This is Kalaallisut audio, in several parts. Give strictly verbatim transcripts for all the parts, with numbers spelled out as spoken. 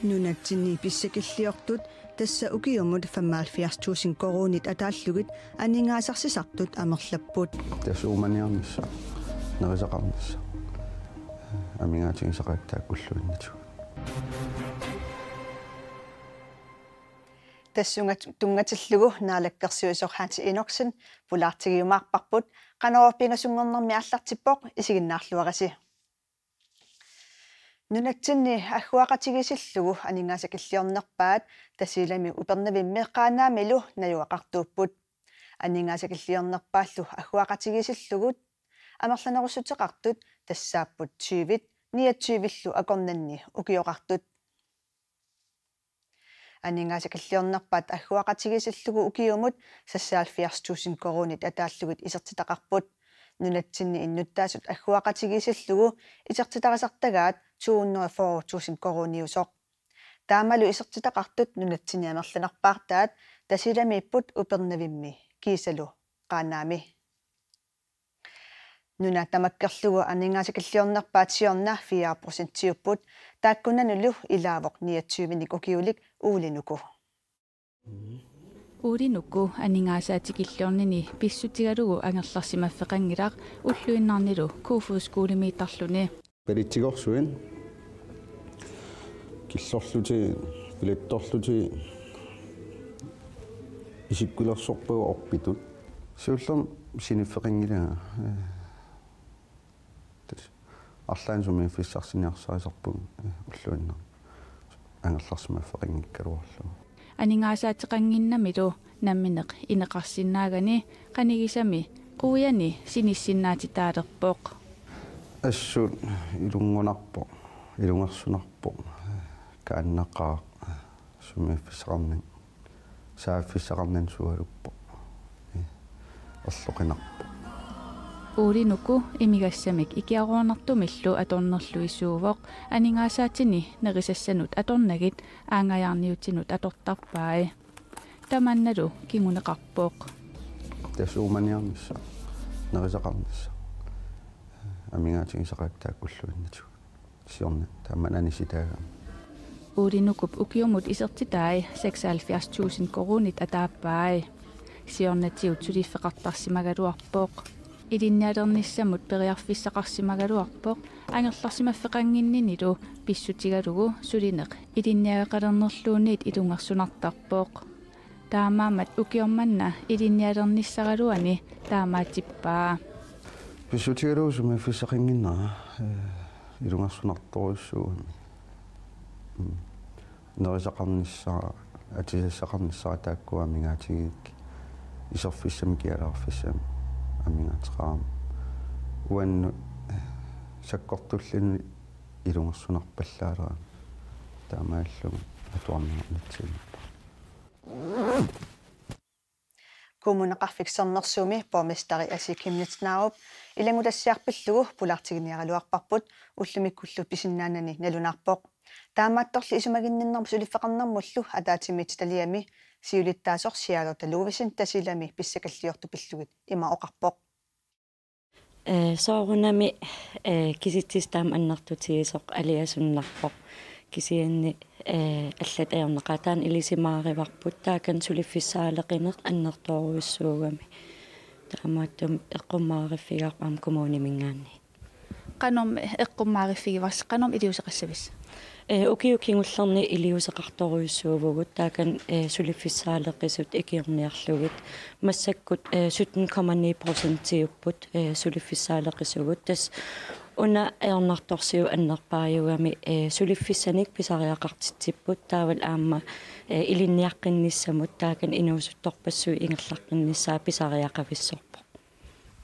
Nunatsinni pissakilliortut tassa ukiumut femoghalvfjerds tusind koruunit ataallugit aningaasarsisartut amerlapput. Tassa uumaniarnissaq, nerisaqarnissaq, amigaatigisaqaat taakku ulluinnatigut. Tassunga tunngatillugu naalakkersuisoq Hans Enoksen pulaartigiumaarparput, Qanorooq pingasunngornermi aallartippoq, isiginnaarluarisi. Nunatsinni agguaqatigiissillugu aningaasakilliornerpaat Tasiilami Upernavimmi Qaanaamilu najugaqartuupput. Aningaasakilliornerpaallu agguaqatigiissillugu amerlanerussuteqartut tassaapput tyvit niogtyvillu akornanni ukioqartut. Aningaasakilliornerpaat agguaqatigiissillugu ukiumut seksoghalvfjerds tusind koruunit ataallugit isertitaqarput. Nunatsinni innuttaasut agguaqatigiissillugu isertitarisartagaat to hundrede og fyrre tusind koruuniusoq. Taamalu isertitaqartut nunatsinni amerlanerpaartaat Tasiilamiipput Upernavimmi kiisalu Qaanaami. Nuna tamakkerlugu aningaasakilliornerpaat siorna fire procentiupput, taakkunanilu ilaavoq niogtyvenik ukiulik Ole Nuku. Ole Nuku aningaasaatikkilliornini pissutigalugu angerlarsimaffeqanngilaq ulluinnarnilu Kofoeds Skolemiittarluni. Palitsigorsuit, killorlutik, billettorlutik, isikkulersorpagut orpitut. Siullermik siniffeqanngilanga. Tassa arlaannik sumiiffissarsiniarsarisarpugut, eh, ulluinnarni angerlarsimaffeqanngikkaluarlugu. Aningaasaateqannginnamilu nammineq ineqarsinnaagani qanigisami quiani sinissinnaatitaalerpoq. Assut ilunngunarpoq, ilungersunarpoq, kaannaqaaq, sumiiffissaqarnani, saaffissaqarnani sualuppoq. Ee, erloqinarpoq. Ole Nuku imigassamik ikiaroornartumillu atornerluisuuvoq, aningaasaatini nerisassanut atornagit aanngajaarniutinut atortarpai. Tamannalu kinguneqarpoq. Tassa uumaniarnissaq, nerisaqarnissaq, amigaatigisaqaat taakku ulluinnatigut. Siorna tamanna anisitaagami. Ole Nukup ukiumut isertitai seksoghalvfjerds tusind koruunit ataappai. Siornatigut suliffeqartarsimagaluarpoq. Ilinnialernissamut periarfissaqarsimagaluarpoq, angerlarsimaffeqannginninilu pissutigalugu sulineq ilinniagaqalernerluunniit ilungersunartarpoq. Taamaammat ukioq manna ilinnialernissaraluani taamaatippaa. Pissutigalugu sumiiffissaqannginnera, eh, ilungersunartorujussuugami. Mm. Nerisaqarnissara, atisassaqarnissara taakkua amigaatigigakkit, iserfissamik kialaarfissamik amigaateqarami. Uannut, eh, sakkortulluni ilungersunarpallaalerami. Taamaalilluni atuarneq unitsiinnarpara. Kommuneqarfik Sermersuumi borgmesteri Asii Chemnitz Narup ilanngutassiaq pillugu pulaartiginiaraluarparput, ullumikkullu pisinnaanani nalunaarpoq. Taamaattorli isumaginninnermut suliffeqarnermullu ataatsimiititaliami siulittaasoq Charlotte Ludvigsen Tasiilami pissakilliortut pillugit ima oqarpoq. Eh, soorunami, eh, kisitsisit taama annertutigisoq aliasunnarpoq. Kisianni, eh, allat ajornaqaat taanna ilisimaarivarput, taakani suliffissaaleqineq annertoorujussuugami. Taamaattumik eqqummaariffigaarput aamma kommuniminngaanniit. Qanormi eqqummaariffigivarsi, qanormi iliuuseqassavisi? Eh, ukiut kingullerni iliuuseqartorujussuuvugut, taakani, eh, suliffissaaleqisut ikiorniarlugit. Massakkut, eh, sytten komma ni procentiupput, eh, suliffissaaleqisugut. Tassa una ajornartorsiut annerpaajugami, eh, suliffissanik pisariaqartitsipput, taavalu aamma, eh, ilinniaqqinnissamut, taakani inuusuttorpassuit ingerlaqqinnissaat pisariaqavissorpoq.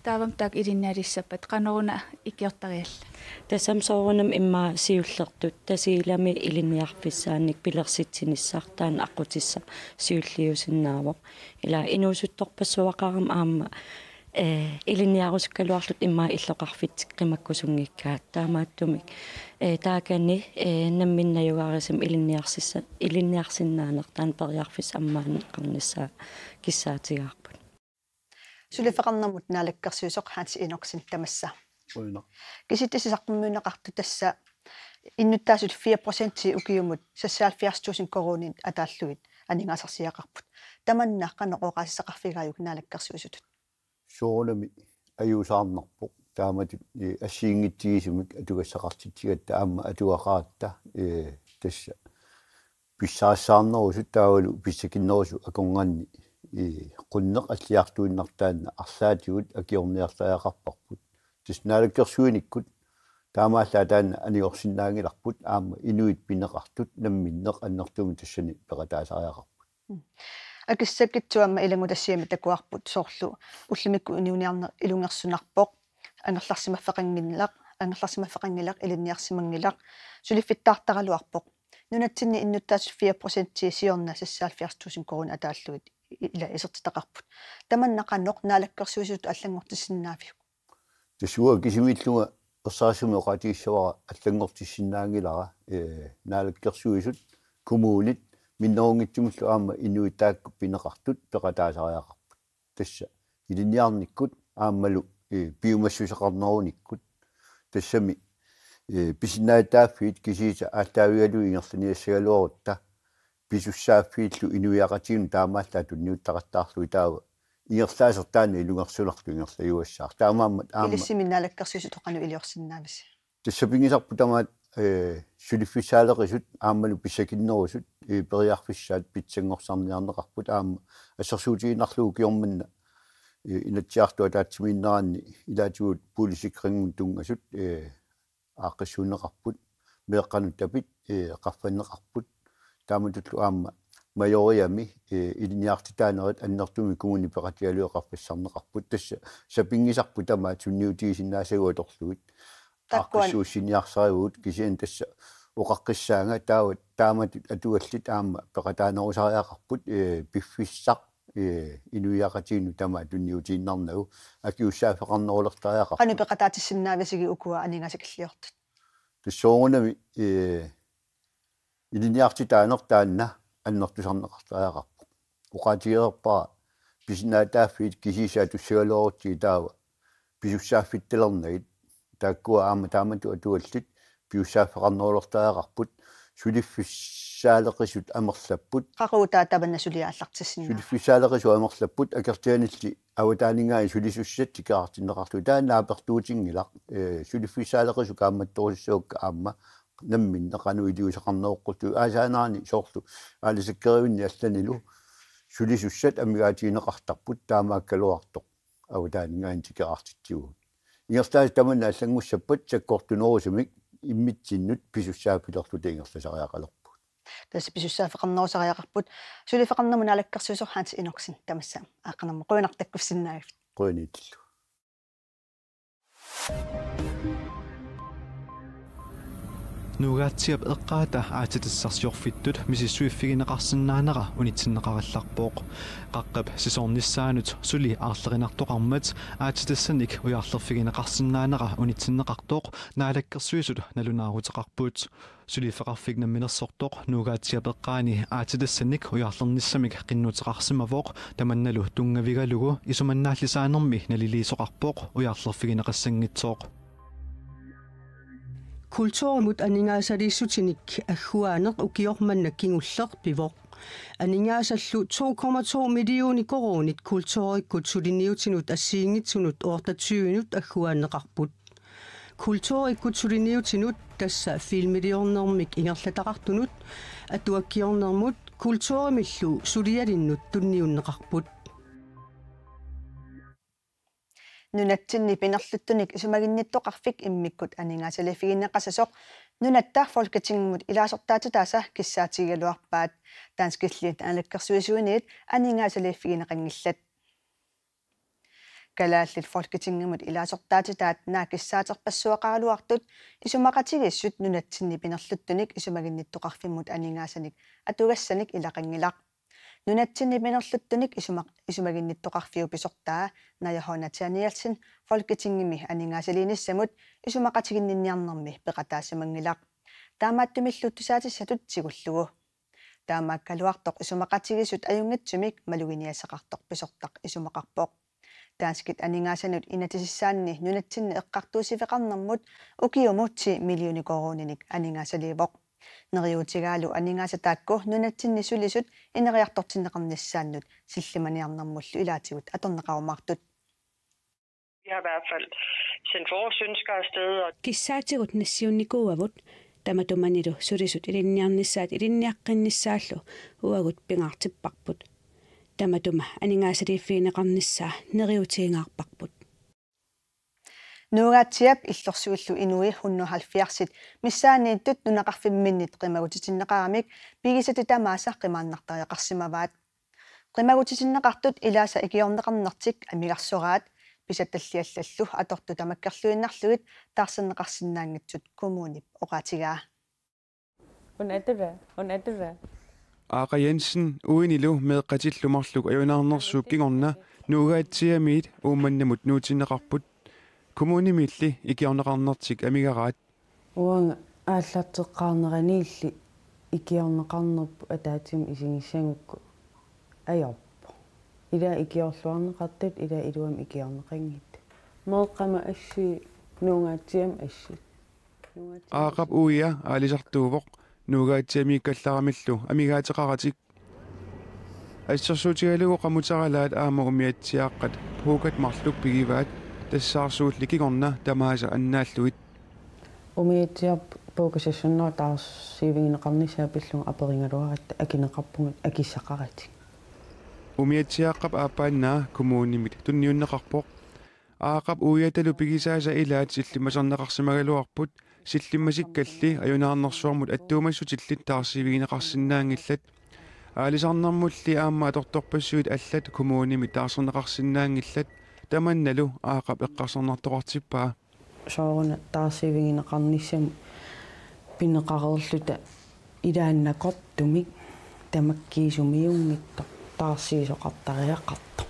Taavami taakku ilinnialissappat, qanoruna ikiortariallat? Tassami soorunami immaqa siullertut Tasiilami ilinniarfissaannik pilersitsinissaq taanna aqqutissaq siulliusinnaavoq. Ila inuusuttorpassuaqarami aamma, eh, ilinniarusukkaluarluta immaqa illoqarfitsik qimakkusunngikkaat. Taamaattumik, eh, taakani, eh, nammineq najugarisimavoq ilinniarsissa-, ilinniarsinnaaneq taanna periarfissaq ammaanneqarnissaa kissaatigaarput. Suliffeqarnermut naalakkersuisoq Hans Enoksen tamassa. Qujanaq. Kisitsisit saqqummiunneqartut tassa Innuttaasut fire procenti ukiumut seksoghalvfjerds tusind koruunit ataallugit aningaasarsiaqarput. Tamanna qanoq oqaasissaqarfigaajuk naalakkersuisutut? Soorunami ajuusaarnarpoq. Taamatut, eh, assigiinngitsigisumik atugassaqartitsigatta aamma atugaqaratta, eh, tassa pissarissaarnerusut taavalu pissakinnerusut akornanni, eh, qunneq alliartuinnartaanna arlaatigut akiorniartariaqarparput. Tassa naalakkersuinikkut taamaallaat taanna anigorsinnaanngilarput aamma inuit pineqartut namminneq annertuumik tassani peqataasariaqarput. Mm. Akissakkitsut aamma ilanngutassiami takuarput soorlu ullumikkut inuuniarneq ilungersunarpoq, angerlarsimaffeqanngilaq, angerlarsimaffeqanngilaq, ilinniarsimanngilaq, suliffittaartaraluarpoq. Nunatsinni innuttaasut fire procenti siorna seksoghalvfjerds tusind koruunit ataallugit i-, ila isertitaqarput. Tamanna qanoq naalakkersuisutut allanngortissinnaaviuk? Tassa uanga kisimiillunga ersarissumik oqaatigissavara allanngortissinnaanngilara, eh, naalakkersuisut, kommunit, minnerunngitsumillu aamma inuit taakku pineqartut peqataasariaqarput. Tassa ilinniarnikkut aammalu, eh, piumassuseqarnerunikkut. Tassami, eh, pisinnaatitaaffiit kisiisa aallaavigalugu ingerlaniassagaluarutta pisussaaffiillu inuiaqatigiinnut taamaallaat tunniuttaqattaarlugit taava ingerlaasertaanna ilungersunarlu ingerlajuassaaq. Taamaammat aamma Ilissimi naalakkersuisut qanoq iliorsinnaavisi? Tassa sapinngisarput tamaat, eh, suliffissaaleqisut aammalu pissakinnerusut, eh, periarfissaat pitsanngorsarniarneqarput aamma assersuutigiinnarlugu ukiormanna, eh, Inatsisartut ataatsimiinneranni ilaatigut boligsikringimut tunngasut, eh, aaqqissuunneqarput, meeqqanut tapit, eh, qaffanneqarput. Taamatullu aamma Majoriami, eh, ilinniartitaanerit annertuumik kommuni peqatigalugit qaffassarneqarput. Tassa sapinngisarput tamaat sunniutigisinnaasagut atorlugit. Taakkuan- Aaqqissuussiniarsarivugut kisianni tassa oqaqqissaanga taava taamatut atuallit aamma peqataanerusariaqarput, eh, piffissaq, eh, inuiaqatigiinnut tamaat tunniutiinnarnagu akiussaaffeqarnerulertariaqarpoq. Qanoq peqataatissinnaavisigit ukua aningaasakilliortut? Tassa soorunami, eh, ilinniartitaaneq taanna annertusarneqartariaqarpoq. Oqaatigereerpara pisinnaatitaaffiit kisiisa atussagaluarutsigit taava pisussaaffittalernatik. Taakkua aamma taamatut atuallit pisussaaffeqarnerulertariaqarput, suliffissaaleqisut amerlapput. Qaqugu taava tamanna suliaq aallartissinnaava? Suliffissaaleqisut amerlapput, akerlianilli avataaninngaanniit sulisussat tikeraartinneqarlugit. Taanna naapertuutinngilaq, eh, suliffissaaleqisut kaammattorujussuakka aamma namminneq qanoq iliuuseqarneroqqullugu. Aasaanerani soorlu aalisakkerivinni allanilu sulisussat amigaatigineqartarput, taamaakkaluartoq avataaninngaanniit tikeraartitsivugut. Ingerlaannaq tamanna allanngussappat sakkortunerusumik immitsinnut pisussaaffilerluta ingerlasariaqalerpugut. Tassa pisussaaffeqarnerusariaqarput. Suliffeqarnermut naalakkersuisoq Hans Enoksen, tamassa aaqqanermut qujanaq takkussinnaagavit. Qujanarlu. Nuugaatsiap eqqaata aatsitassarsiorfittut misissuiffigineqarsinnaanera unitsinneqarallarpoq. Qaqqap sisoornissaanut suli aarlerinartoqarmat aatsitassanik ujaarlerfigineqarsinnaanera unitsinneqartoq Naalakkersuisut nalunaaruteqarput. Suliffeqarfik namminersortoq Nuugaatsiap eqqaani aatsitassanik ujaarlernissamik qinnuteqarsimavoq, tamannalu tunngavigalugu isumannaallisaanermi naliliisoqarpoq ujaarlerfigineqassanngitsoq. Kulturimut aningaasaliissutinik agguaaneq ukioq manna kingulleq pivoq. Aningaasallu to komma to millioner koruunit kulturikkut suliniutinut assigiinngitsunut otteogtyvenut agguaanneqarput. Kulturikkut suliniutinut, tassa filmiliornermik ingerlataqartunut, atuakkiornermut kulturimillu sulialinnut tunniunneqarput. Nunatsinni pinerluttunik isumaginnittoqarfik immikkut aningaasaliiffigineqassasoq nunatta Folketingimut ilaasortaatitaasa kissaatigigaluarpaat. Danskillit naalakkersuisuiniit aningaasaliiffigineqanngillat. Kalaallit Folketingimut ilaasortaatitaat naak kissaaterpassuaqaraluartut isumaqatigiissut nunatsinni pinerluttunik isumaginnittoqarfimmut aningaasanik atugassanik ilaqanngilaq. Nunatsinni pinerluttunik isuma-, isumaginnittoqarfiup pisortaa Naja H. Nathanielsen Folketingimi aningaasaliinissamut isumaqatiginninniarnermi peqataasimanngilaq. Taamaattumillu tusaatissatut tigullugu. Taamaakkaluartoq isumaqatigiissut ajunngitsumik maluginiassaqartoq pisortaq isumaqarpoq. Danskit aningaasanut inatsisissaanni nunatsinni eqqartuussiveqarnermut ukiumut ti millioni koruuninik aningaasaliivoq. Neriuutigaalu aningaasat taakku nunatsinni sulisut ineriartortinneqarnissaannut sillimaniarnermullu ilaatigut atorneqarumaartut. Vi har i hvert fald sendt vores ønsker afsted, og Kissaatigut nassiunnikuuavut, tamatumanilu sulisut ilinniarnissaat ilinniaqqinnissaallu uagut pingaartipparput. Tamatuma aningaasaliiffigineqarnissaa neriuutigingaarparput. Nuugaatsiap illorsuillu inui hundrede og halvfjerds missaanniittut nunaqarfimminnit qimagutitinneqaramik pigisatit tamaasa qimaannartariaqarsimavaat. Qimagutitinneqartut ilaasa ikiorneqarnertik amigarsoraat, pisattalli allallu atortut tamakkerluinnarlugit taarserneqarsinnaanngitsut kommunip oqaatigaa. Una atura, una atura. Aaqa Jensen uinilu meeqqatillu marluk ajunaarnersuup kingorna Nuugaatsiamiit Uummannamut nuutinneqarput. Kommunimiilli ikiorneqarnertik amigaraat. Uanga aallarteqqaarneraniilli ikiorneqarnerput ataatsimut isigissagukku ajorpoq. Ila ikiorluarneqartut ila iluamik ikiorneqanngitsut. Meeqqama assi Nuugaatsiami assi. Aaqap uia aalisartuuvoq Nuugaatsiamiikkallaramillu amigaateqaratik. Assersuutigalugu qamuteralaat aamma umiatsiaaqqat puukat marluk pigivaat tassaarsuulli kingorna tamaasa annaallugit. Umiatsiaq puukasassunnerup taarsiivigineqarnissaa pillugu aperigaluaratta akineqarpugut akissaqaratik. Umiatsiaaqqap aappaannaa kommunimit tunniunneqarpoq. Aaqap uiatalu pigisaasa ilaat sillimmasarneqarsimagallarput, sillimmasikkalli ajunaarnersuarmut attuumassutillit taarsiivigineqarsinnaanngillat. Aalisarnermulli aamma atortorpassuit allat kommunimit taarserneqarsinnaanngillat, tamannalu Aaqap eqqarsarnartoqartippaa. Sooruna taarsiivigineqarnissamut pineqareerluta ilaannakortumik tamakkiisumiunngitsoq taarsiisoqartariaqartoq.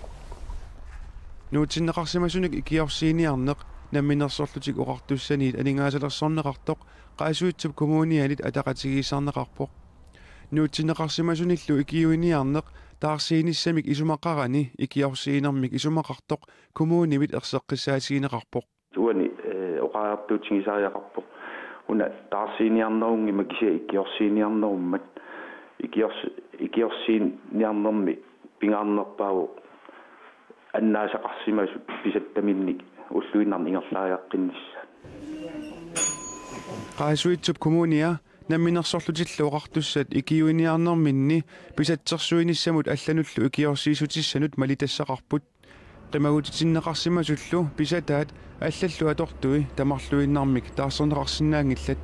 Nuutsinneqarsimasunik ikiorsiiniarneq Namminersorlutik Oqartussaniit aningaasalersorneqartoq Qaasuitsup Kommunianit ataqatigiissaarneqarpoq. Nuutsinneqarsimasunillu ikiuiniarneq taarsiinissamik isumaqarani ikiorsiinermik isumaqartoq kommunimit erseqqissaatigineqarpoq. Uani oqariartuutigisariaqarpoq una taarsiiniarnerunngimmat kisianni ikiorsiiniarnerummat, ikiors- ikiorsiiniarnermi pingaarnerpaavoq annaasaqarsimasut pisattaminnik ulluinnarni ingerlariaqqinnissaat. Qaasuitsup Kommunia Namminersorlutillu Oqartussat ikiuiniarnerminni pisatsersuinissamut allanullu ikiorsiissutissanut malitassaqarput. Qimagutitinneqarsimasullu pisataat allallu atortui tamarluinnarmik taarserneqarsinnaanngillat.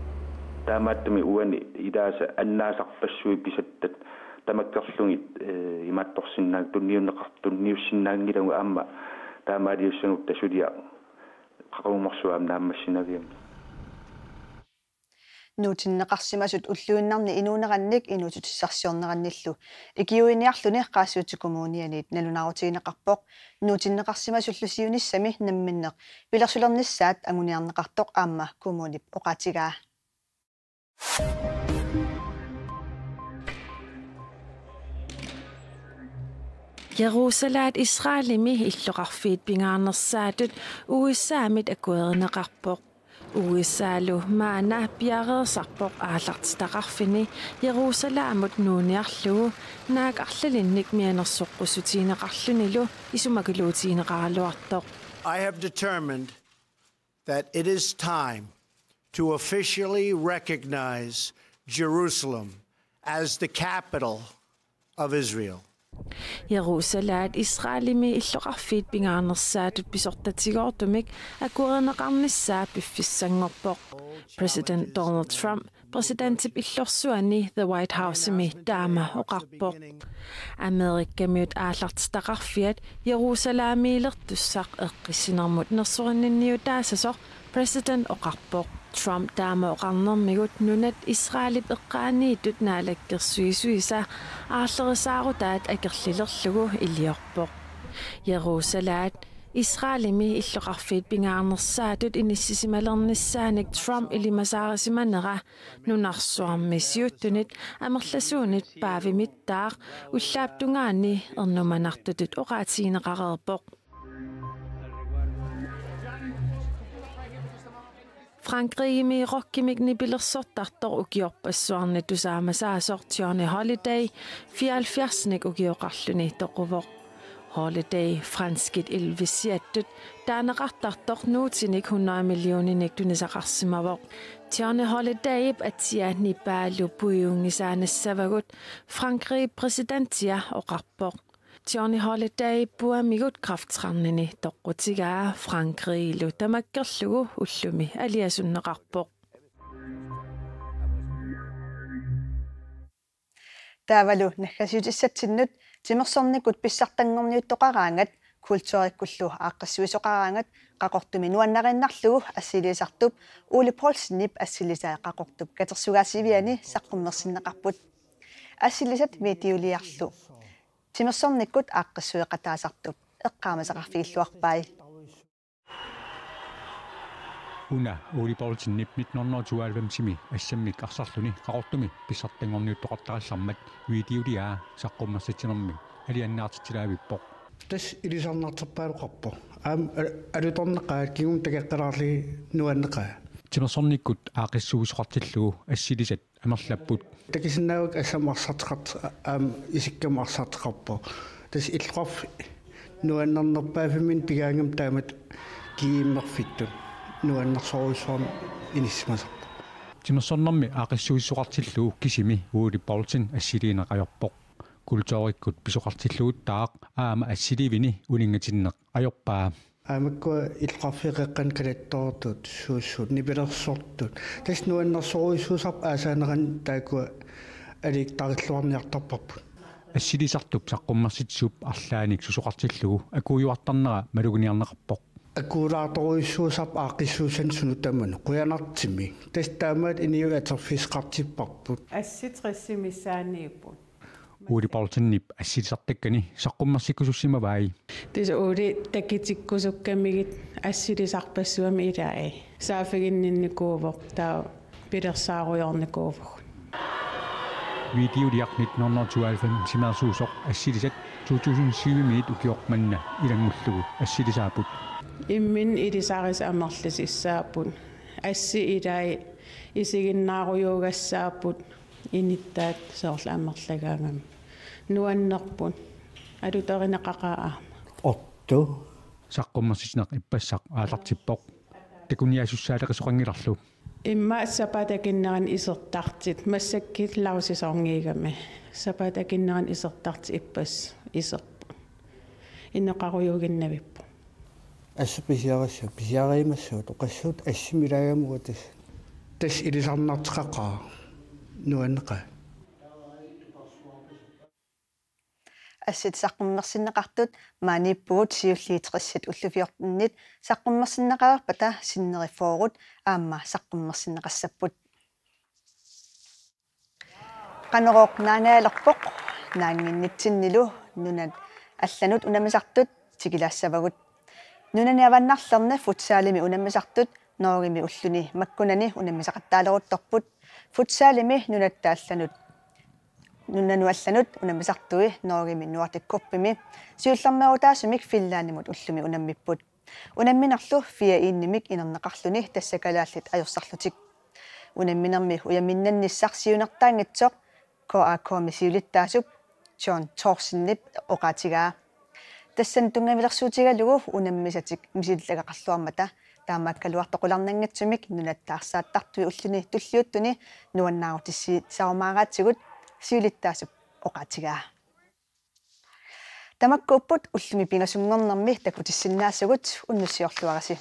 Taamaattumik uani ilaasa annaasarpassuit pisattat tamakkerlugit imaattorsinnaanngillat, tunniunneqar- tunniussinnaanngilagut aamma taamaaliussagutta suliaq qaqugumorsua aamma naammassinavianngilaq. Nuutsinneqarsimasut ulluinnarni inuunerannik inuussutissarsiornerannillu ikiuiniarluni Qaasuitsup Kommunianit nalunaarutigineqarpoq. Nuutsinneqarsimasullu siunissami namminneq pilersulernissaat anguniarneqartoq aamma kommunip oqaatigaa. Jerusalem Israelimi illoqarfiit pingaarnersaatut U S A-mit akuerineqarpoq. U S A-lu maanna piareersarpoq aallartitaqarfini Jerusalemut nuuniarlugu naak arlalinnik mianersoqqussutigineqarlunilu isumakiluutigineraluartoq. I have determined that it is time to officially recognize Jerusalem as the capital of Israel. Jerusalem Israelimi illoqarfiit pingaarnersaatut pisortatigoortumik akuerineqarnissaa piffissanngorpoq. Præsident Donald Trump præsidentip illorsuani The White Housemi taama oqarpoq. Amerikamiut aallartitaqarfiat Jerusalemiilertussaq eqqissinermut nersorinninniutaassasoq præsident oqarpoq. Trump taama oqarnermigut nunat Israelip eqqaaniittut naalakkersuisuisa aarlerisaarutaat akerlilerlugu iliorpoq. Jerusalem Israelimi illoqarfiit pingaarnersaatut inissisimalernissaanik Trump ilimasaarisimanera nunarsuarmi siuttunit amerlasuunit paavimittaaq ullaap tungaani ernumanartutut oqaatigineqareerpoq. Frankrigimi rockimik nipilersortartoq ukiorpassuarni tusaamasaasoq Johnny Holiday fireoghalvfjerds-nik ukioqarluni toquvoq. Holiday, franskit Elvisiattut, taaneqartartoq nuutinik hundrede millioninik tunisaqarsimavoq. Johnny Holidayp atia nipaalu puiunngisaannassavagut Frankrigip præsidentia oqarpoq. Johnny Holiday puamigut kræftrannini toqqutigaa Frankrigilu tamakkerlugu ullumi aliasunneqarpoq. Taavalu naggasiutissatsinnut: timersornikkut pissartanngorniuttoqaraangat kulturikkullu aaqqissuisoqaraangat Qaqortumi nuannariinnarlugu assiliisartup Ole Poulsenip assilisai Qaqortup katersugaasiviani saqqummersinneqarput. Assilisat videoliarlu timersornikkut aaqqissueqataasartup eqqaamasaqarfigilluarpai. Una Ole Poulsenip nitten hundrede og tooghalvfems-imi assammik arsarluni Qaqortumi pissartanngorniuttoqartarallarmat videoliaa saqqummersitsinermi alianaartitsilaavippoq. Tassa ilisarnarterpaaluqarpoq. Aamma al-, alutornaqaat kingumut takoqqaalaarlugit nuanneqaaq. Timersornikkut aaqqissuisoqartillugu assilisat amerlapput. Takusinnaavakka assammik arsarteqart-, aamma isikkamik arsarteqarpoq. Tassa illoqarfik nuannernerpaaffimminnik pigaangamik taamatut kiimmerfittut nuannersorujussuarmik inissimasarpoq. Timersornermi aaqqissuisoqartillugu kisimi Ole Poulsen assiliineq ajorpoq. Kulturikkut pisoqartilluguttaaq aamma assilivini uninngatinneq ajorpaa. Aamma ukua illoqarfiit qeqqanut kalattoortut, suussut, nipilersortut. Tassa nuannersorujussuusarput aasaanerani taakkua aliikkarilluarniartarparput. Assilisartup saqqummersitsisup arlaannik susoqartillugu akuujuartarnera maluginiarneqarpoq. Akuulaartorujussuusarput aaqqissuussanik sunut tamanut, qujanartumik. Tassa taamaattut inuit atorfissaqartipparput. Assit tressit missaanniipput. Ole Poulsenip assilisartakkani saqqummersikkusussimavai. Tassa Ole takutikkusukkamigit assilisarpassuarnik ilai. Saaffiginninnikuuvoq, taava pilersaarujoornikuuvugut. Videoliaq nitten hundrede og tooghalvfems-imeersuusoq assilisat to tusind syv-imiit ukioq manna ilanngullugu assilisaapput. Imminut ilisarissat amerlisissaapput. Assit ilai isiginnaarujuugassaapput. Inittaat soorlu amerlagaangamik. Nuannerput. Alutorineqaqaaq aamma. Otto. Saqqummersitsineq ippassaq aallartippoq. Takuniaasussaaleqisoqanngilarlu. Immaqa sapaatip akunnerani isertartut. Massakkut lavsæsonigami. Sapaatip akunnerani isertartut ippassaq iserput. Inoqarujuuginnavipput. Assut pisiarissut, pisiariumassooq, oqassuunga assimi ilaagamugut tassa. Tassa ilisarnarteqaqaaq, nuanneqaaq. Assit saqqummersinneqartut maaniippugut siulliit tressit ullut fjortenit saqqummersinneqareerpata sinneri fyrret aamma saqqummersinneqassapput. Qanorooq naanaalerpoq, naannginnitsinnilu nunat allanut unammisartut tikilaassavagut. Nunani avannarlerni futsalimi unammisartut Norgemi ulluni makkunani unammisaqattaaleruttorput. Futsalimi nunatta allanut, nunanut allanut unammisartui Norgemi Nordic Cupimi siullermeerutaasumik Finlandimut ullumi unammipput. Unamminerlu fire en-imik inerneqarluni tassa kalaallit ajorsarlutik. Unamminermi ujaminnannissaq siunertaanngitsoq K A K-mi siulittaasup John Thorsenip oqaatigaa. Tassani tunngavilersuutigalugu unammisatik misilittagaqarluarmata taamaakkaluartoqalernaanngitsumik nunatta arsaattartui ulluni tulliuttuni nuannaarutissiisarumaaraatigut, siulittaasup oqaatigaa. Tamakkuupput ullumi pingasunngornermi takutissinnaasugut, unnussiorluarisi.